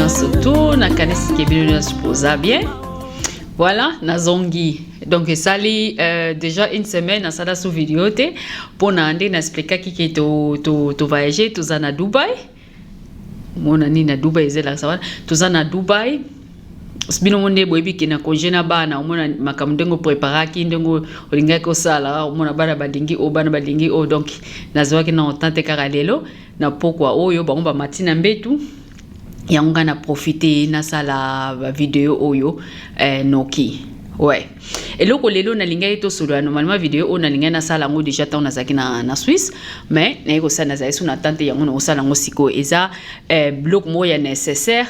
nyonso tu. Nakanisi ke bino nyonso boza bien. Voilà, nazongi. Donc esali déjà une semaine nasala su video te, mpona nde naexplikaki ke to voyage, toza na Dubai. Mona nini na Dubai ezelakisa wana, toza na Dubai. Bino mo nde boyebi ke na congé na bana, omona makambo ndenge opreparaki, ndenge olingaki kosala, omona bana balingi oyo, bana balingi oyo. Donc nazwaki na temps te. Kaka lelo na pokwa oyo bango bamati na mbetu, yango ngai na profite nasala bavideo oyo noki. Ouais, eloko lelo nalingaki tosolola, normalement video oyo nalingaki nasala yango déjà ntango nazalaki na Suisse, mais naye kosala, nazali so na tante yango, na kosala yango sikoyo. Eza biloko moko ya nécessaire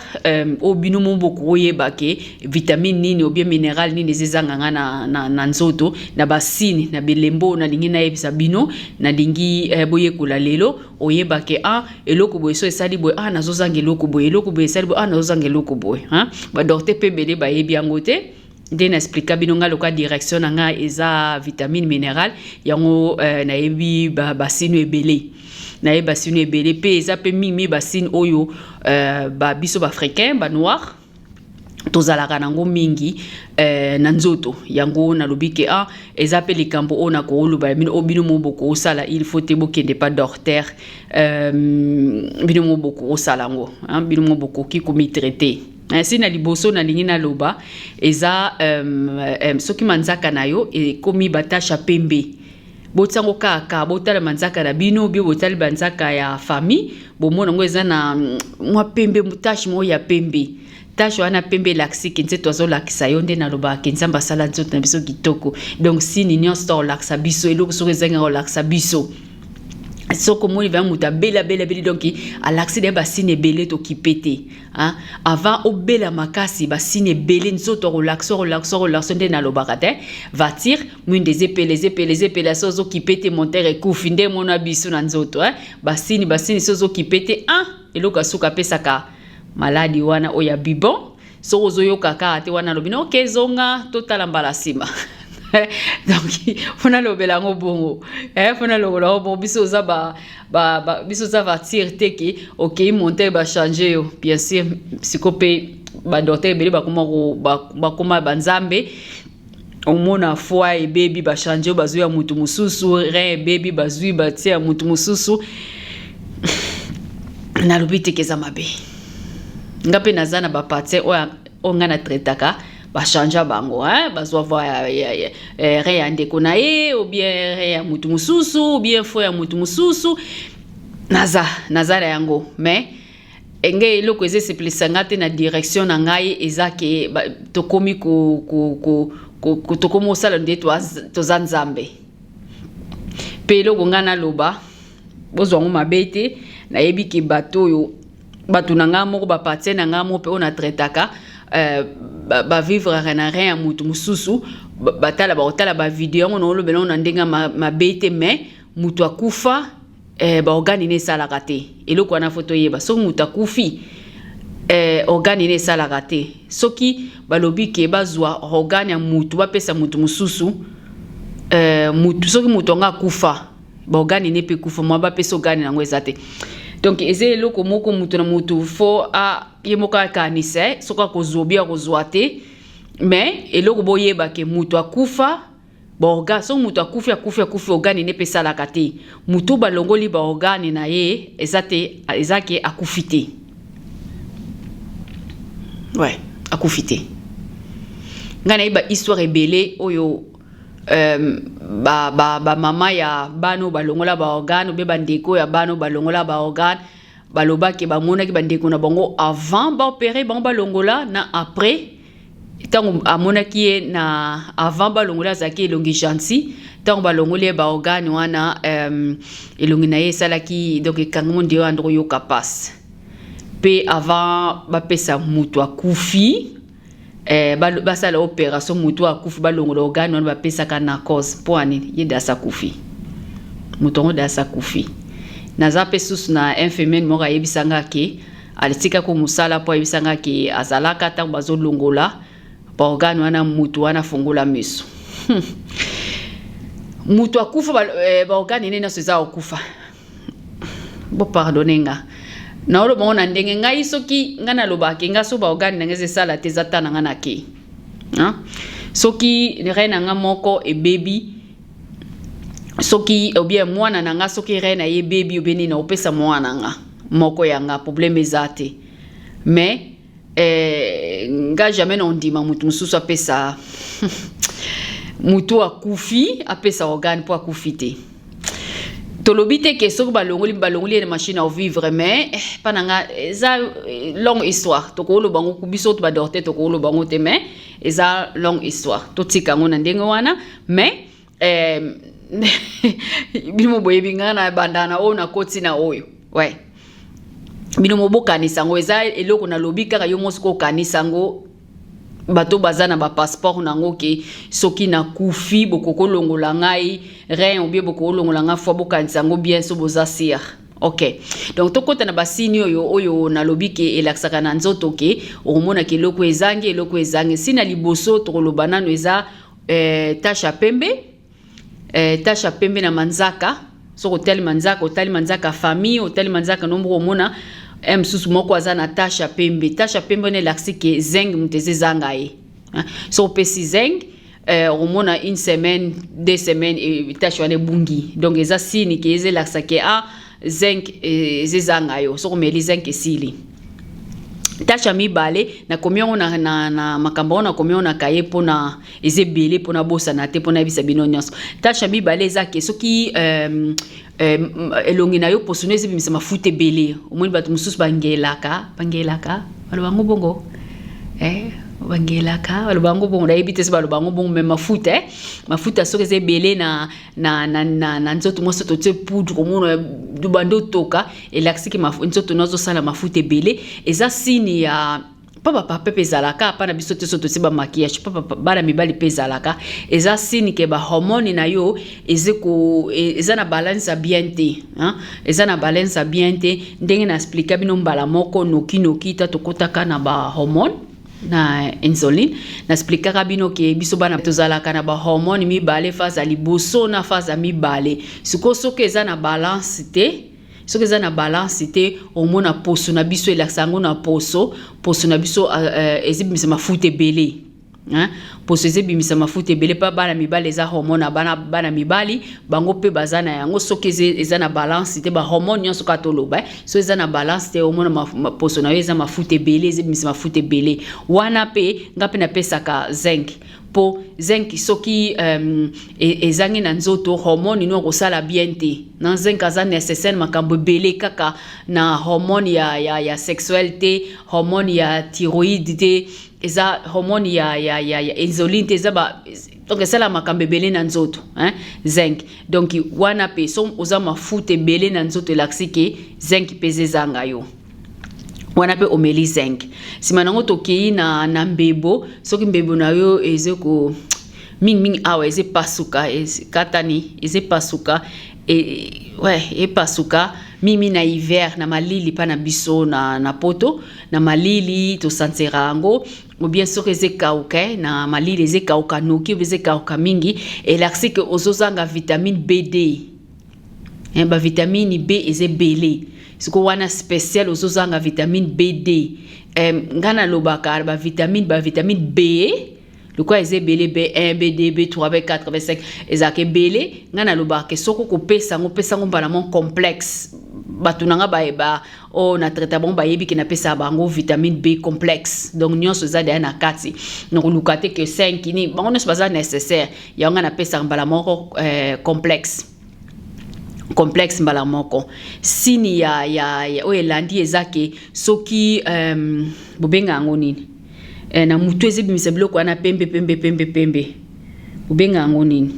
oyo bino mo bokoyeba ke vitamine nini ou bien minéral nini eza ezanga nga na nzoto, na basigne, na bilembo oyo nalingi nayebisa bino. Nalingi boyekola lelo, oyeba ke ah, eloko boye so esali boye, ah, nazozanga eloko boye, eloko boye esali boye, ah, nazozanga eloko boye. Badocteur mpe ebele bayebi yango te. Nde na explika bino, ngai loka direction na ngai eza vitamine, minéral. Yango nayebi basigne ebele, nayebi basigne ebele mpe eza mpe mingi basigne oyo biso baafricain, banoir, tozalaka nango mingi na nzoto. Yango nalobi ke ah, eza mpe likambo oyo nakoloba bino, oyo bino mo bokosala. Il faut te bokende pa docteur, bino mo bokosala yango, bino mo bokoki komitraiter. Si na liboso nalingi naloba eza soki manzaka na yo ekomi bataches ya pembe, botiango kaka, botala manzaka na bino bio, botali banzaka ya famille, bomona yango eza na mwa pembe, tache moko ya pembe. Tache wana pembe elakisi ke nzoto azolakisa yo. Nde nalobaka ke Nzambe asala nzoto na biso kitoko. Donc signe nyonso to kolakisa biso eloko soki ezangaka kolakisa biso. Soki omoni vraiment moto abeli, abeli, abeli, donc alakisi deya basigne ebele, tokipe te. Avant obela makasi, basigne ebele nzoto akolakisa, akolakisa, akolakisa. Nde nalobaka te, voiture mwinda ezepela, ezepela, ezepela, so ozokipe te, moteur ekufi. Nde mona biso na nzoto, basigne, basigne, so ozokipe te, ah, eloko ya suka apesaka maladi wana oyo ya bubon. Soki ozoyoka kaka te wana, alobi na oke, zonga totala mbala nsima. Donc mpona lobela yango bongo, mpona lokola yango bongo, biso oza ba biso oza voiture te ke okei monter bachange yo. Bien sûr, siko mpe badocteur ebele bakoma, bakoma banzambe. Omona foie ebebi, bachange oyo, bazwi ya mutu mosusu, rein ebebi, bazwi, batie ya mutu mosusu. Nalobi teke eza mabe. Nga mpe naza na bapatient oyo, oyo ngai natraitaka, bachange bango, bazwa foie ya rein ya ndeko na ye, ou bien rein ya mutu mosusu, ou bien foie ya mutu mosusu. Naza na yango, mais ngai eloko eza esepelisa nga te na direction na ngai eza ke tokomi ko, tokomi kosala nde toza Nzambe. Mpe eloko ngai naloba, bozwa yango mabe te, nayebi ke bato oyo, bato na ngai moko, bapatient na ngai moko mpe oyo natraitaka, bavivre na rein ya motu mosusu, batala, bakotala bavideo yango. Naolobela yango na ndenge mabe te, mais moto akufa, baorgane ne esalaka te. Eloko wana fo toyeba, soki moto akufi, organe ne esalaka te. Soki balobi ke bazwa organe ya mutu, bapesa mutu mosusu, mutu, soki mutu yango akufa, baorgane ne mpe ekufa, mwa bapesa organe yango eza te. Donc eza eloko moko mutu na mutu fo a ye moko akanisa soki akozwa obi akozwa te. Mais eloko boyeba ke mutu akufa, baorgane, soki moto akufi, akufi, akufi, organe ne mpe esalaka te. Motu balongoli baorgane na ye, eza te, eza ke akufi te. Ouais, akufi te. Ngai nayeba histoire ebele oyo bamama ba ya bana oyo balongola baorgane, obe bandeko ya bana oyo balongola baorgane, balobaki bamonaki bandeko na bango avant baopérer bango, balongola, na après. Ntango amonaki ye na avant balongola, azalaki elongi gentil. Ntango balongoli ye baorgane wana, elongi na ye esalaki, donc ekangi mo nde wana nde koyoka passe. Mpe avant bapesa mutu akufi, basala opération, mutu akufi, balongola organe wana, bapesaka narcose. Mpo anini? Ye dasi akufi, moto yango dasi akufi. Naza mpe susu na infirmière moko ayebisanga ke alitikaki mosala mpo ayebisanga ke azalaka ntango bazolongola baorgane wana, mutu wana afongola miso. Mutu akufa, baorgane ne nyonso eza kokufa. Bopardonne nga. Naoloba ngo na ndenge ngai, soki ngai nalobaka ke ngai so baorgane na ngai eza esala te, eza ta na ngai na ke, hein? Soki rein na ngai moko ebebi, soki obien mwana na nga, soki rein na ye ebebi, obie nini, opesa mwana na nga moko ya nga, problème eza te. Mais nga jamais na ondima motu mosusu apesa, motu akufi apesa organe mpo akufi te. Tolobi te ke soki balongoli ye na machine à vivre, mais mpa na nga eza longue histoire. Tokoloba yango biso to badocteur, tokoloba yango te, mais eza longue histoire, totika yango na ndenge wana. Mais bino boyebi ngai na banda na oyo nakoti na oyo, ouais, bino mobokanisa yango. Eza eloko nalobi kaka, yo mosi kokanisa yango. Bato baza na bapasseport nango ke soki nakufi, bokokolongola ngai rein ou bien bokokolongola ngai foie, bokanisa yango bien so boza sûr. Ok, donc tokɔta na basigne oyo nalobi ke elakisaka na nzoto ke okomonaka eloko ezangi, eloko ezangi. Si na liboso tokoloba nano eza tache ya pembe, tache ya pembe na manzaka. Soki otali manzaka, otali manzaka famille, otali manzaka no moko, omona mosusu moko aza na tache ya pembe. Tache ya pembe wana elakisi ke zinc moto eza ezanga ye. So opesi zinc, omona une semaine, 2 semaines, tache wana ebungi. Donc eza signe ke eza elakisa ke a zinc eza ezanga yo. Soki omeli zinc, esili. Tache ya mibale, nakomi yango na makambo yango, nakomi yango na kaye mpona eza ebele, mpona bosana te, mpona yebisa bino nyonso. Tache ya mibale eza ke soki elongi na yo, poso no ezobimisa mafuta ebele. Omoni bato mosusu bangelaka, bangelaka, baloba yango bongo, bangelaka, baloba yango bongo, nayebi te so baloba yango bongo, mais mafuta, mafuta soki eza ebele na nzoto mwasi, totie poudre, omona bando otoka, elakisiki nzoto no azosala mafuta ebele. Eza signe ya mpo bapapa mpe ezalaka mpa na biso te. So totie bamaquillage, mpo bana mibali mpe ezalaka, eza signe ke bahormone na yo eza na balance ya bien te, hein? Eza na balance ya bien te. Ndenge na explika bino mbala moko nokinoki ta tokɔtaka na bahormone na insuline, naexplikaka bino ke biso bana tozalaka na bahormone mibale, phase ya liboso na phase ya mibale. Sikoyo soki eza na balance te, soki eza na balance te, omona poso na biso elakisa yango na poso. Poso na biso ezobimisa mafuta ebele, hein? Poso ezobimisa mafuta ebele mpa bana mibali, eza hormone ya bana mibali, bango mpe baza na yango. Soki eza na balance te, bahormone nyonso kaka toloba, eh? So eza na balance te, omona poso na yo eza mafuta ebele, ezobimisa mafuta ebele. Wana mpe nga mpe napesaka zinc, mpo zinc soki ezangi na nzoto, hormone no akosala bien te. Na zinc aza nécessaire makambo ebele, kaka na hormone ya sexuelle te, hormone ya thyroïde te, eza hormone ya insuline te, eza ba, donc esala makambo ebele na nzoto, hein? Zinc donc wana mpe, so oza mafuta ebele na nzoto, elakisi ke zinc mpe eza ezanga yo. Wana mpe omeli zinc. Nsima nango tokei na mbebo. Soki mbebo na yo eza ko mingimingi awa, eza epasuka, ekatani, eza epasuka, ouais, epasuka mingi na hiver, na malili mpa na biso na poto, na malili tosantira yango. Ou bien soki eza ekauka na malili, eza ekauka noki, obi eza ekauka mingi, elakisi ke ozozanga vitamine B2, eh, bavitamine B eza ebele. Sikoyo wana spécial ozozanga vitamine B2. Ngai nalobaka bavitamine B lokola eza ebele, B1, B2, B3, B4, B5, ezalaka ebele. Ngai nalobaka ke soki okopesa yango, opesa yango mbala moko complexe. Bato na nga bayeba oyo na traita bango, bayebi ke napesaka bango vitamine B complexe. Donc nyonso eza deya na kati, nakoluka te ke 5 ni bango nyonso baza nécessaire. Yango ngai napesaka mbala moko complexe mbala moko. Signe ya oyo elandi eza ke soki bobenga yango nini, na mutu ezobimisa biloko wana pembe pembe pembe pembe, bobenga yango nini?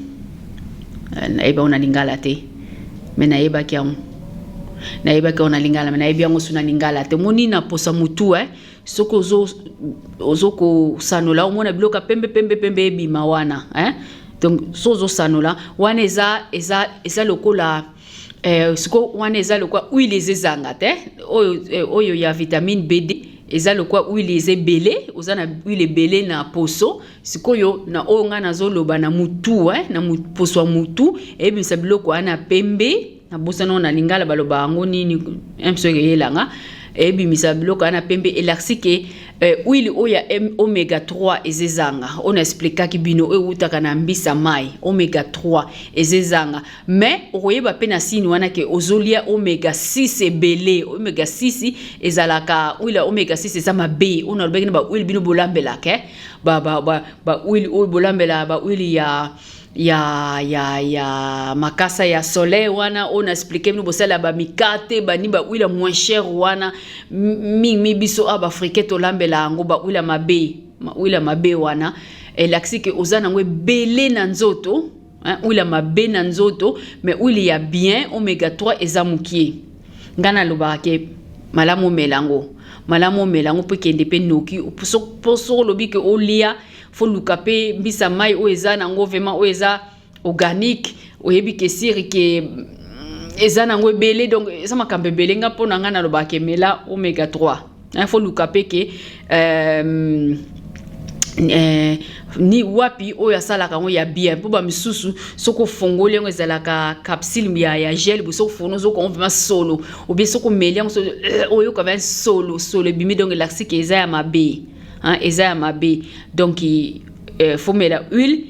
Nayeba yango na lingala te, mais nayebaki yango, nayebaki yango na lingala, mais nayebi yango so na lingala te. Omoni na posa mutu, soki ozo kosanola, omona biloko ya pembe pembe pembe ebima wana, eh? Donc so ozosanola wana, eza lokola siko wana eza lokola huile eza ezanga te. Oyo ya vitamine B2 eza lokola huile eza ebele, oza na huile ebele na poso. Sikoyo na oyo ngai nazoloba na mutu, na poso ya mutu eyebimisa biloko wana pembe. Nabosani oyo na lingala baloba yango nini, mso eyelanga ebimisa biloko wana pembe, elakisi ke huile oyo ya oméga 3 eza ezanga. Oyo na expliquaki bino, oyo ewutaka na mbisa mai, oméga 3 eza ezanga. Mais okoyeba mpe na signe wana ke ozolia oméga 6 ebele. Oméga 6 ezalaka huile ya oméga 6 eza mabe. Oyo nalobaki na bahuile bino bolambelaka, eh? Bahuile oyo bolambela, bahuile ya makasa ya soleil wana oyo na expliquer bino, bosala bamikate bani, bahuile moins cher wana mingi biso awa baafricain tolambela yango, bahuile mabe. Huile mabe wana elakisi ke oza nango ebele na nzoto, huile mabe na nzoto. Mais huile ya bien, oméga 3, eza mokie. Ngai nalobaka ke malamu omela yango, malamu omela yango mpo ekende mpe noki. Mpo soki olobi ke olia, faut luka mpe mbisa mai oyo eza nango vraiment, oyo eza organique, oyebi ke siri ke eza nango ebele. Donc eza makambo ebele. Nga mpo na ngai nalobaka ke mela oméga 3. Faut luka mpe ke ni wapi oyo asalaka yango ya bien, mpo bamisusu soki ofongoli yango ezalaka capsule ya gel bo, soki ofongoli ozokango vraiment solo, ou bien soki omeli yango oyoka vraiment solo solo ebimi. Donc elakisi ke eza ya mabe, hein, eza ya mabe. Donc faut mela huile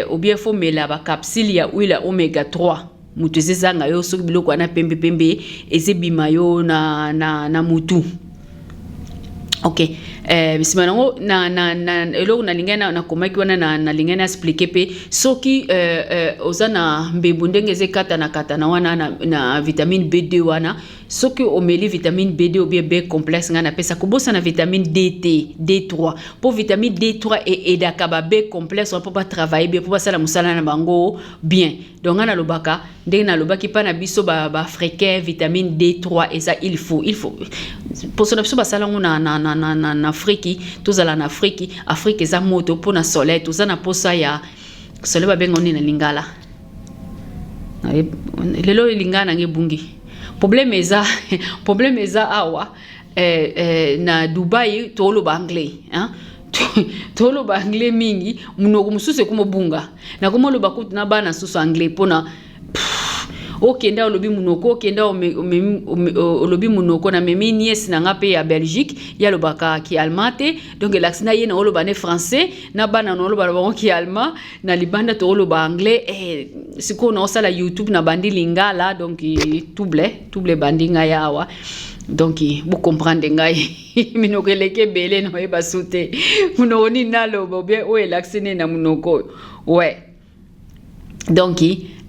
ou bien faut mela bacapsule ya huile ya oméga 3. Moto eza ezanga yo soki biloko wana pembe pembe ezebima yo na mutu. Ok, nsima nango na eloko nalingai nakomaki wana, nalingai na expliquer mpe soki oza na mbembu ndenge eza ekatana katana wana na vitamine B2 wana. Soki omeli vitamine B2 ou bien B complexe, ngai napesa kobosana vitamine D te, D3, mpo vitamine D3 eaidaka ba B complexe wana mpo batravaille bien, mpo basala mosala na bango bien. Donc ngai nalobaka ndenge nalobaki mpa na biso baafricain, vitamine D3 eza il faut poso na biso basala yango na Afriki. Tozala na Afriki, Afrike eza moto mpo na soleil, toza na posa ya soleil. Babenga nini na lingala? Lelo lingala nange ebungi. Problème eza awa na Dubai toloba anglais, hein? Toloba anglais mingi, monoko mosusu ekomobunga. Nakomoloba kutu na bana susu anglais mpona okenda olobi monoko, okenda olobi monoko. Namemi nièce na nga mpe ya Belgique, ye alobaka ki allemand te. Donc elakisi na ye na oloba ne français, na bana na oloba na bango ki allemand, na libanda tooloba anglais. Sikoyo naosala YouTube na bandi lingala, donc trouble trouble ebandi ngai awa. Donc bocomprendre ngai, minoko eleki ebele, naoyeba su te monoko nini naloba obien oyo elakisi nini na monoko oyo. Ouais, donc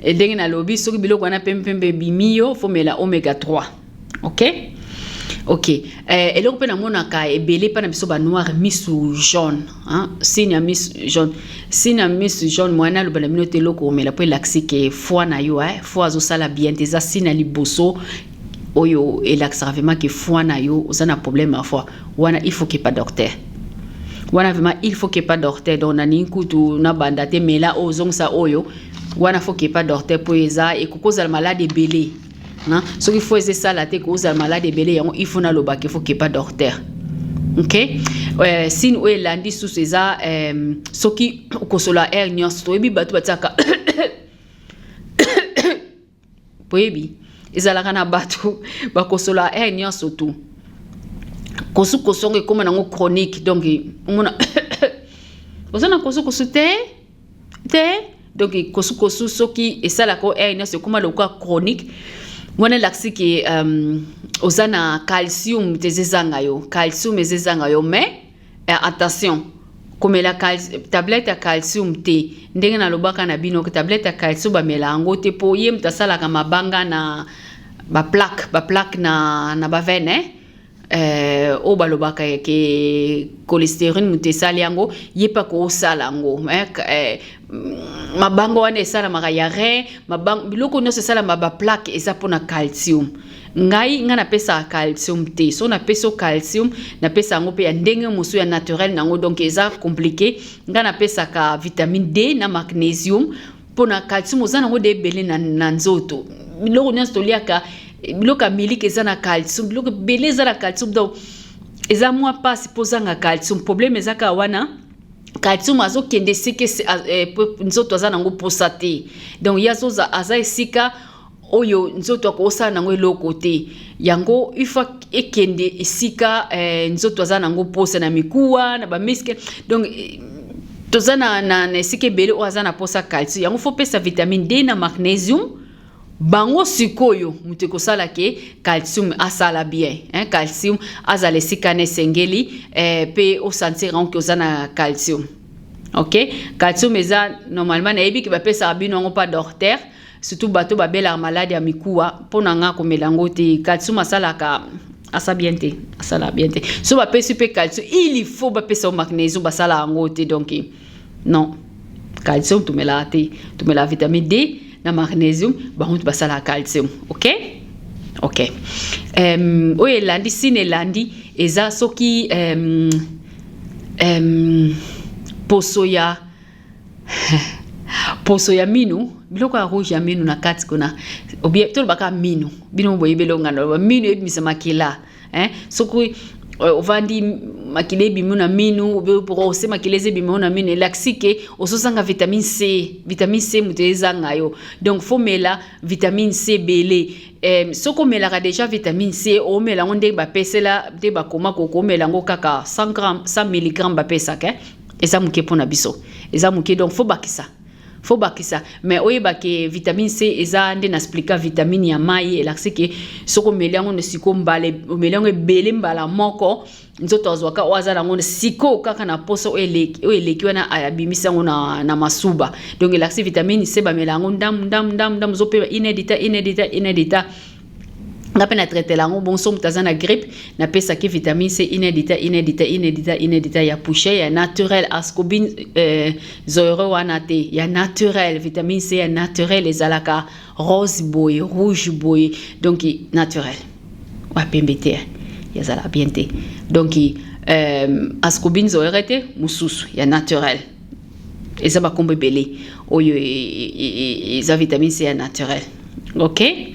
ndenge nalobi, soki biloko wana pembepembe ebimi yo, faut mela oméga 3. Ok, eloko mpe namonaka ebele mpa na biso banoir, misu jaune, hein? Signe ya misu jaune, signe ya misu jaune, mwana aloba na bino te eloko omela mpo elakisi ke foie na yo, eh? Foie azosala bien te. Eza signe ya liboso oyo elakisaka vraiment ke foie na yo oza na problème ya foie wana. Il faut ke pa docteur wana, vraiment il faut ke pa docteur. Donc naningi kutu nabanda te, mela oyo, ozongisa oyo wana, faut ke pa docteur, mpo eza ekoki kozala malade ebele. Soki foie eza esala te, kozala malade ebele. Yango il faut nalobaka, il faut ke pa docteur. Ok, signe oyo elandi susu eza soki okosola aire nyonso. Toyebi bato batiaka, boyebi ezalaka na bato bakosola aire nyonso tu, kosukosu yango ekóma nango chronique. Donc omona oza na kosukosu te te. Donc kosukosu soki esalaka o aire nyonso, ekóma lokola chronique wana, elakisi ke oza na calcium te, eza ezanga yo, calcium eza ezanga yo. Mais attention, komela tablette ya calcium te. Ndenge nalobaka na bino, tablette ya calcium bamela yango te, mpo ye moto asalaka mabanga na baplaque na baveine, eh? Oyo balobaka ke cholestérine moto esali yango, ye mpe akosala yango, mabanga wana esalamaka ya rein, biloko nyonso esalama baplaque eza mpona calcium. Ngai napesaka calcium te. So napesi yo calcium, napesa yango mpe ya ndenge mosusu ya naturel nango. Donc eza compliqué. Ngai napesaka vitamine D na magnésium. Mpona calcium oza nango de ebele na nzoto. Biloko nyonso toliaka, biloko ya miliki eza na calcium, biloko ebele eza na calcium. Donc eza mwa mpasi mpo ozanga calcium. Problème eza kaka wana, calcium azokende esika nzoto aza nango mposa te. Donc ye aza esika. Oyo nzoto akosala nango eloko te. Yango il faut ekende esika nzoto aza nango posa, na mikuwa, na bamuscles. Donc toza na esika ebele oyo aza na posa calcium. Yango faut pesa vitamine D na magnésium. Bango sikoyo moto ekosala ke calcium asala bien, hein? Calcium azala esika na esengeli, mpe osentir yango ke oza na calcium. Ok, calcium eza normalement, nayebi ke bapesaka bino yango pa docteur, surtout bato babelaka maladi ya mikuwa. Mpo na nga, komela yango te. Calcium asalaka asa bien te, asalaka bien te. So bapesi mpe calcium, il faut bapesa yo magnésium. Basala yango te. Donc non, calcium tomelaka te, tomelaka vitamine D na magnésium. Bango to basalaka calcium. Ok, oyo elandi, signe elandi eza soki poso ya minu, biloko ya rouge ya minu na kati kuna, tolobaka minu, bino boyebi elonga na minu ebimisa makila, hein? Soki ovandi, makila ebimi na minu, ose makila eza ebimi na minu, elakisi ke ozozanga vitamine C. Vitamine C moto ezanga yo. Donc faut mela vitamine C ebele. Soki omelaka déjà vitamine C, omela yango ndenge bapesela nde bakoma kokomela yango kaka 100 gram, 100 mg bapesaka, eh? Eza moke mpona biso, eza moke. Donc faut bakisa, faut bakisa. Mais oyeba ke vitamine C eza nde na explika vitamine ya mai. Elakisi ke soki omeli yango na siko mbala, omeli yango ebele mbala moko, nzoto azwaka oyo aza nango sikoyo kaka na poso oyo eleki wana, abimisi yango na masuba. Donc elakisi vitamine C bamela yango ndamu ndamu ndamu ndamu, ozopema inedita inedita inedita. Nga mpe na traitela yango bongo. So moto aza na grippe, napesaki vitamine C inedita inedita inedita inedita ya pouchet ya naturel, ascorbine zoero wana te, ya naturel. Vitamine C ya naturel ezalaka rose boye, rouge boye, donc naturel wa pembe te, ezalaka bien te. Donc ascorbine zoere te, mosusu ya naturel. Eza bakombo ebele oyo eza vitamine C ya naturel. Ok,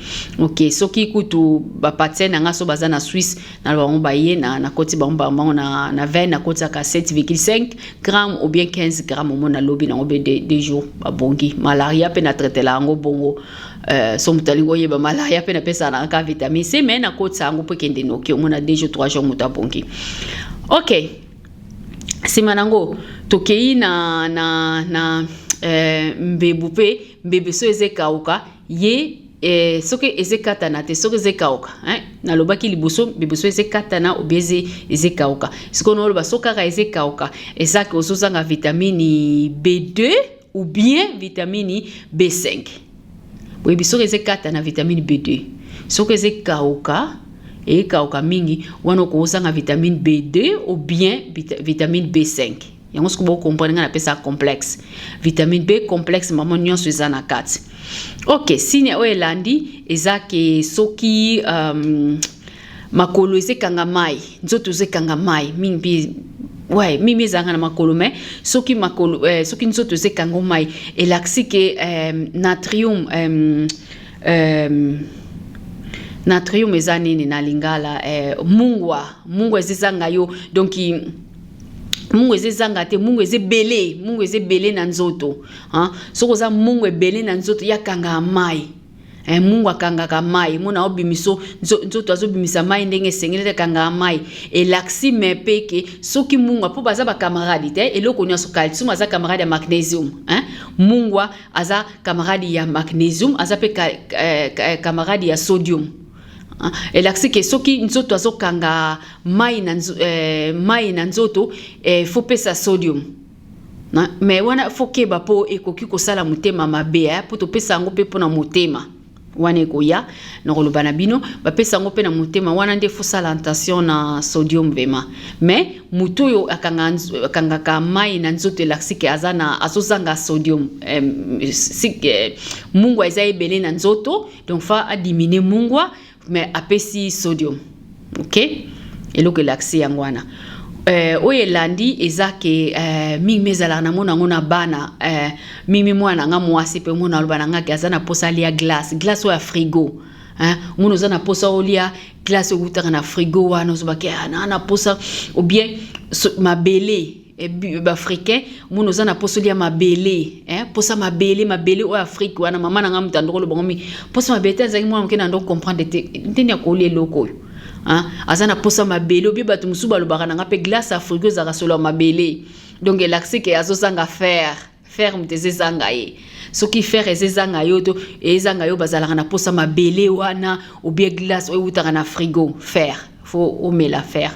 soki kutu bapatient na nga so baza na Suisse, na bango baye na nakoti bango na veine, nakotiaka 7,5 gramme ou bien 15 gramme. Omona lobi nango be 2 jours babongi. Malaria mpe na traitela yango bongo. So moto alingi oyeba malaria mpe, napesaka na kaka vitamine C, mais nakotisa yango mpo ekende noki. Omona 2 jours, 3 jours, moto abongi. Ok, nsima nango tokei na mbebu. Mpe mbebu so eza ekauka ye, soki eza ekatana te, soki eza ekauka, hein? Nalobaki liboso, mbebu so eza ekatana obi eza ekauka. Sikoyo naoloba so kaka eza ekauka, ezaki ozozanga vitamine B2 ou bien vitamine B5. Boyebi, soki eza ekatana, vitamine B2. Soki eza ekauka, ekauka mingi wana, okozanga vitamine B2 ou bien vitamine B5. Yango soki bocomprendre ngai, napesa complexe, vitamine B complexe, mama nyonso eza na kati. Ok, signe oyo elandi eza ke soki makolo eza ekanga mai, nzoto eza ekanga mai mingi mpe, ouais, mingi ezalaka na makolo. Mais soki makolo, soki nzoto eza ekanga mai, elakisi ke natrium, natrium eza nini na lingala? Mungwa. Mungwa eza ezanga yo. Donc mungu eza ezanga te, mungu eza ebele, mungu eza ebele na nzoto, hein? Soki oza mungu ebele na nzoto, yakangaka mai, mungu akangaka mai. Mona obimiso nzoto azobimisa mai ndenge esengeli te, akangaka mai. Elakisi me mpe ke soki mungwa, mpo baza bacamarade te, eloko nyonso, calcium aza camarade ya magnésium, hein? Mungwa aza camarade ya magnésium, aza mpe camarade ya sodium. Elakisi ke soki nzoto azokanga mai na nzoto, faut pesa sodium. Mais wana faut keba, mpo ekoki kosala motema mabe, mpo topesa yango mpe mpona motema. Wana ekoya na koloba na bino, bapesa yango mpe na motema. Wana nde fosala attention na sodium vraiment. Mais motu oyo akangaka mai na nzoto, elakisi ke aza na azozanga sodium, mungwa eza ebele na nzoto. Donc faut adiminuer mungwa, mais apesi sodium. Ok, eloko elakisi yango wana. Oyo elandi eza ke mingi ezalaka na mona yango na bana, mingi mwana nga mwasi mpe mona aloba na nga ke aza na posa alia glace, glace oyo ya frigo, hein? Mona oza na posa olia glace oyo eutaka na frigo wana, ozobaki na posa, ou bien so, mabele. Baafricain omona oza na posa olia mabele, eh? Posa mabele, mabele oyo Afrique wana. Mama na nga moto andoko olobango mingi posa mabele te. Azalaki mwana moke, na ndo comprendre te ndeni ya kolia eloko oyo. Aza na posa mabele. Obie bato mosusu balobaka na nga mpe glace ya frigo ezalaka solo ya mabele. Donc elakisi ke azozanga fer. Fer moto eza ezanga ye. Soki fer eza ezanga yo to ezanga yo, bazalaka na posa mabele wana obie glace oyo eutaka na frigo. Fer, faut omela fer,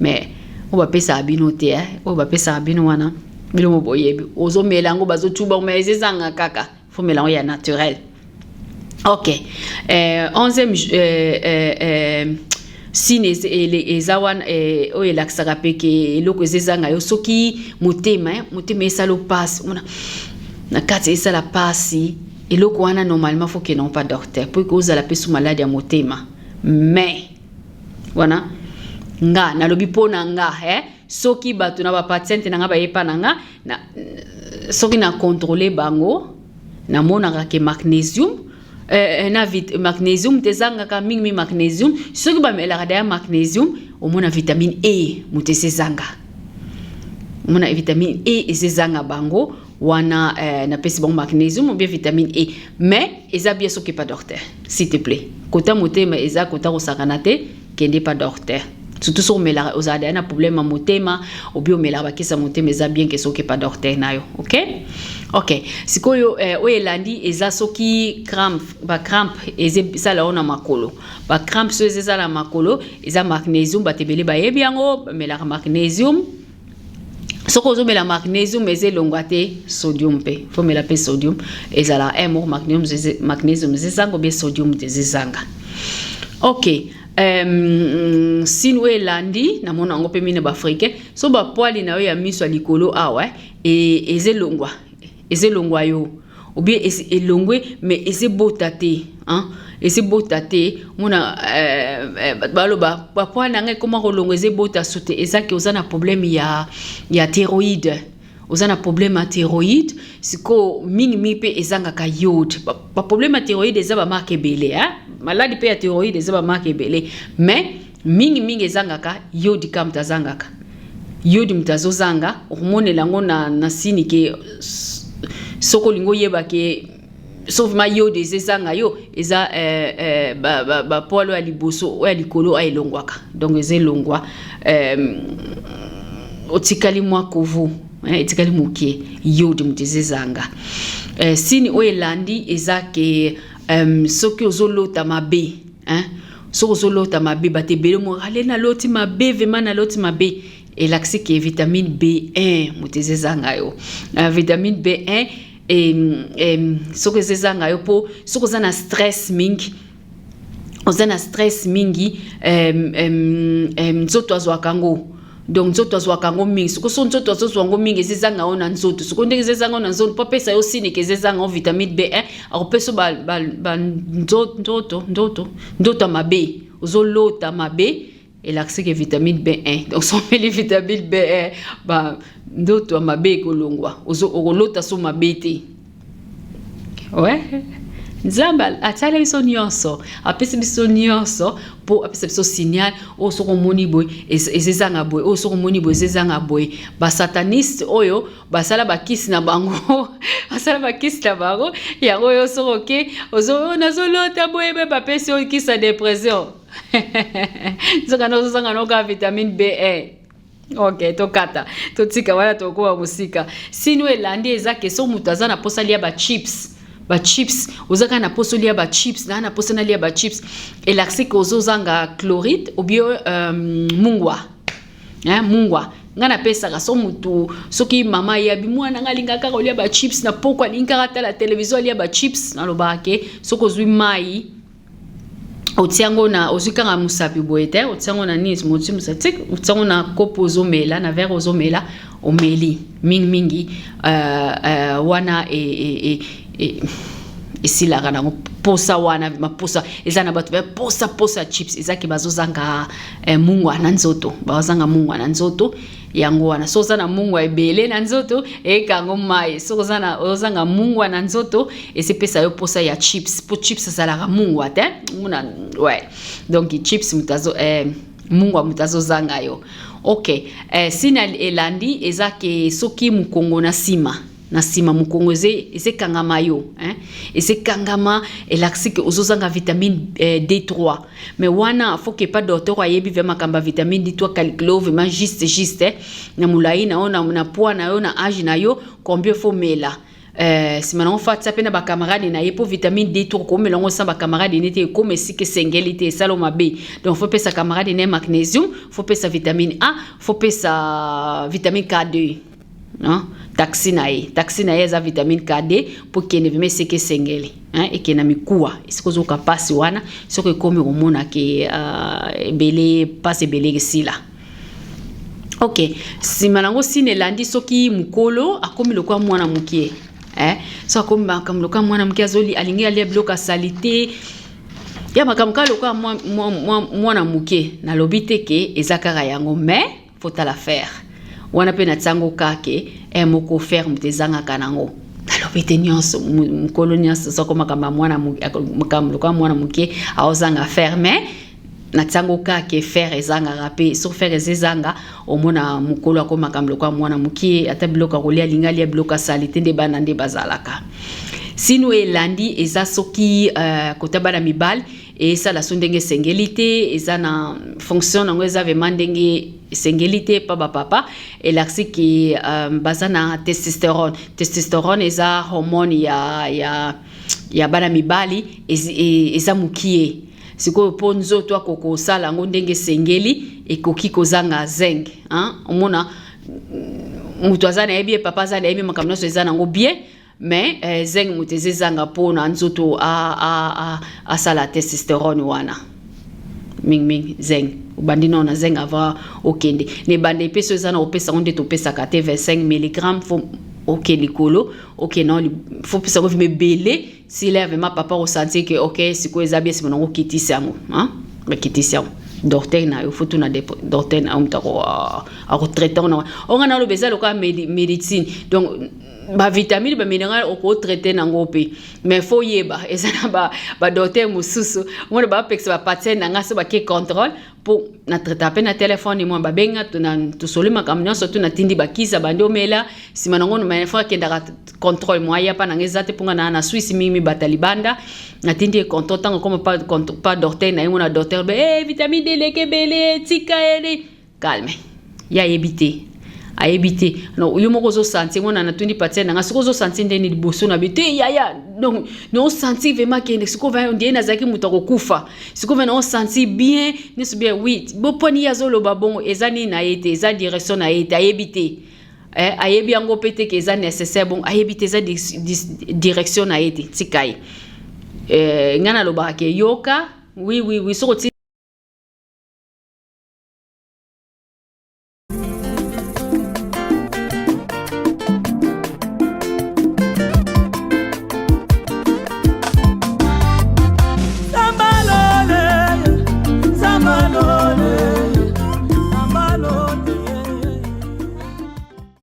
mais oyo bapesaka bino te, oyo bapesaka bino wana, bino mo boyebi, ozomela yango, bazotuba, mais eza ezanga kaka. Faut mela yango ya naturel. Ok, 11e signe eza wana oyo elakisaka mpe ke eloko eza ezanga yo: soki motema, motema esala mpasi, omona na kati esala mpasi, eloko wana normalement faut kende pa docteur, po ozala mpe su maladi ya motema. Mais wana nga nalobi mpo na nga, soki bato na bapatiente na nga bayepa na nga na, soki na contrôle bango, namonaka ke magnésium na magnésium te ezangaka mingimingi. Magnésium, soki bamelaka daya magnésium, omona vitamine E moto eza ezanga, omona vitamine E eza ezanga bango wana. Napesi bango magnésium ou bien vitamine E, mais eza bien soki pa docteur, s'il te plaît. Kota motema eza kota kosakana te, kende pa docteur, surtout soki omelaka, ozala daya na problème ya motema, obi omelaka bakisa motema, eza bien ke soki pa docteur na yo. Ok, sikoyo oyo elandi eza soki crampe. Bacrampe eza esala yo na makolo. Bacrampe so eza ezala na makolo, eza magnésium. Bato ebele bayebi yango, bamelaka magnésium. Soki ozomela magnésium eza elongwa te, sodium mpe faut mela mpe sodium. Ezala un moko, magnésium eza ezanga obie sodium te eza ezanga. Ok, signe oyo elandi, namona yango mpe mine baafricain: so bapoils na yo ya miso ya likolo awa eza elongwa, eza elongwa yo obie elongwe, mais eza ebota te, hein? Eza ebota te. Mona baloba bapoils na ngai ekoma kolongwa, eza ebota so te. Ezaki oza na problème ya thyroïde, oza na problème ya thyroïde. Sikoyo mingimingi mpe ezangaka iode. Baproblème ya thyroïde eza bamarque ebele, hein? Maladi mpe ya thyroïde eza bamarque ebele, mais mingimingi ezangaka iode. Ka moto azangaka iode, moto azozanga, okomonela yango na signe ke soki olingi oyeba ke sauf ma iode eza ezanga yo, eza bapoils oyo ya liboso, oyo ya likolo oyo elongwaka. Donc eza elongwa, otikali mwa kovu, etikali moke, iode moto eza ezanga. Signe oyo elandi eza ke soki ozolota mabe, hein? Soki ozolota mabe, bato ebele mo ale naloti mabe, vraiment naloti mabe, elakisi ke vitamine B1 moto eza ezanga yo. Vitamine B1 soki eza ezanga yo, mpo soki oza na stress mingi, oza na stress mingi, nzoto azwaka yango. Donc nzoto azwaka yango mingi. Soki so nzoto azozwa yango mingi, eza ezanga yo na nzoto. Soki ndenge eza ezanga yo na nzoto, mpo apesa yo signe ke eza ezanga yo vitamine B1, akopesa yo ndoto ndoto ndoto ya mabe. Ozolota mabe, elakisi ke vitamine B1. Donc so omeli vitamine B1, ba ndoto ya mabe ekolongwa, okolota so mabe te. Ouais, Nzambe atiala biso nyonso, apesi biso nyonso mpo apesa biso signal oyo soki omoni boye eza ezanga boye, oyo soki omoni boye eza ezanga boye. Basataniste oyo basala bakisi na bango, basala bakisi na bango yango oyo. Soki oke ozo nazolota boye, be bapesi oyo kisi ya dépression, nzoka nde ozozanga noka vitamine B1. Ok, tokata, totika wana, tokóma mosika. Signe oyo elandi eza ke so moto aza na mposa lia bachips. Bachips, oza kaka na mposa olia bachips, naa na mposa nalia bachips, elakisi ke ozozanga chloride obie mungwa, hein, mungwa. Ngai napesaka so motu, soki mama ayebi mwana ngai alingaka kaka kolia bachips na poko, alingi kaka tala televizio, alia bachips, nalobaka ke soki ozwi mai, otia yango na, ozwi kaka mosapi boye te, otia yango na nini, motie mosapi tik, otia yango na kopo ozomela, na verre ozomela, omeli mingimingi wana esilaka nango posa wana. Maposa eza na bato posa posa chips, ezaki bazozanga mungwa na nzoto, bazozanga mungwa na nzoto. Yango wana so oza na mungwa ebele na nzoto, eyekango mai. Soki ozanga mungwa na nzoto, esepesa yo posa ya chips, po chips ezalaka mungwa te. Muna ouais, donc chips moto azo mungwa moto azozanga yo. Ok, signe elandi eza ke soki mokongo na nsima, na nsima mokongo ezekangama yo, hein? Ezekangama, elakisi ke ozozanga vitamine D3. Mais wana faut ke pa docteur ayebi vraiment makambo ya vitamine D3, calcule vraiment juste juste, eh? Na molai na yo, na poids na yo, na age na yo, combien faut mela. Nsima nango fa atia mpe na bacamarade na ye, mpo vitamine D3 komela yango sans bacamarade ne te, ekoma esika esengeli te, esala mabe. Donc faut pesa camarade na ye magnésium, faut pesa vitamine A, faut pesa vitamine K2, non? Taxi na ye, taxi na ye eza vitamine KD, mpo kende vraiment esika esengeli, ekende na mikuwa esika ozoyoka mpasi wana. Soki ekomi, komona ke ebele mpasi ebele esila. Ok, nsima nango signe elandi, soki mokolo akomi lokola mwana mokie, eh? So akomi makambo lokola mwana moke, azoli alingi alia biloko asali te, ya makambo kaka lokola mwana moke. Nalobi te ke eza kaka yango, mais faut tala fer wana mpe natiango kake e moko, fer moto ezangaka nango. Nalobi te nyonso, mokolo nyonso soko makambo ya mwana, makambo lokola mwana moke aozanga fer, mais natiango kaka fer ezangaka mpe. Soki fer eza ezanga, omona mokolo ako makambo lokola mwana mokie, ata biloko ya kolia alingi alia biloko asali te, nde bana nde bazalaka. Signe elandi eza soki kota bana mibali esala so ndenge esengeli te, eza na fonction nango, eza vraiment ndenge esengeli te. Pa bapapa, elakisi ke baza na testostérone. Testostérone eza hormone ya bana mibali, eza mokie. Sikoyo mpo nzoto akoki kosala yango ndenge esengeli, ekoki kozanga zinc. Omona moto aza nayebi ye, papa aza nayebi makambo nyonso eza nango bien, mais zinc moto eza ezanga mpona nzoto asala testostérone wana. Mingimingi zinc, obandi nao na zinc avant okende na ebanda. Epesi eza na kopesa yango nde topesaka te 25 mg, faut oke likolo, oke nao, faut pesa yango vraiment ebele. Sila vraiment papa osentir ke ok, sikoyo eza bien, nsima nango okitisi yango, bakitisi yango. Docteur na yo, faut tuna docteur na yo, moto akotraite yango na onga. Naloba eza lokola médecine, donc bavitamine, baminéral, okotraite nango mpe, mais faut yeba eza na badocteur mosusu. Mona bapekisa bapatient na nga so bake contrôle, mpo na traita mpe na telefone, mwa babenga, tosoli makambo nyonso tu, natindi bakisa, bandi omela. Nsima nango faut akendaka contrôle, mwa aya mpa nanga eza te, mponga na Swisse mingi bata libanda. Natindi ye contrôle, ntango koma pa docteur na ye, mona docteur be hey, vitamine D eleki ebele, tika ele calme. Ye ayebi te, ayebi te. No, yo moko ozosentir ngo na natundi patient nanga, soki ozosentir ndeni liboso na bi te yaya, donc naosentir vraiment kende sikoyo ndie nazalaki moto akokufa, sikoyo naosentir bien nyonso bien. Oui, boponi ye azoloba bongo, eza nini na ye te, eza direction na ye te, ayebi te, ayebi yango mpe te ke eza nécessaire. Bon, ayebi te, eza direction na ye te, tika ye. Ngai nalobaka ke yoka, oui, soki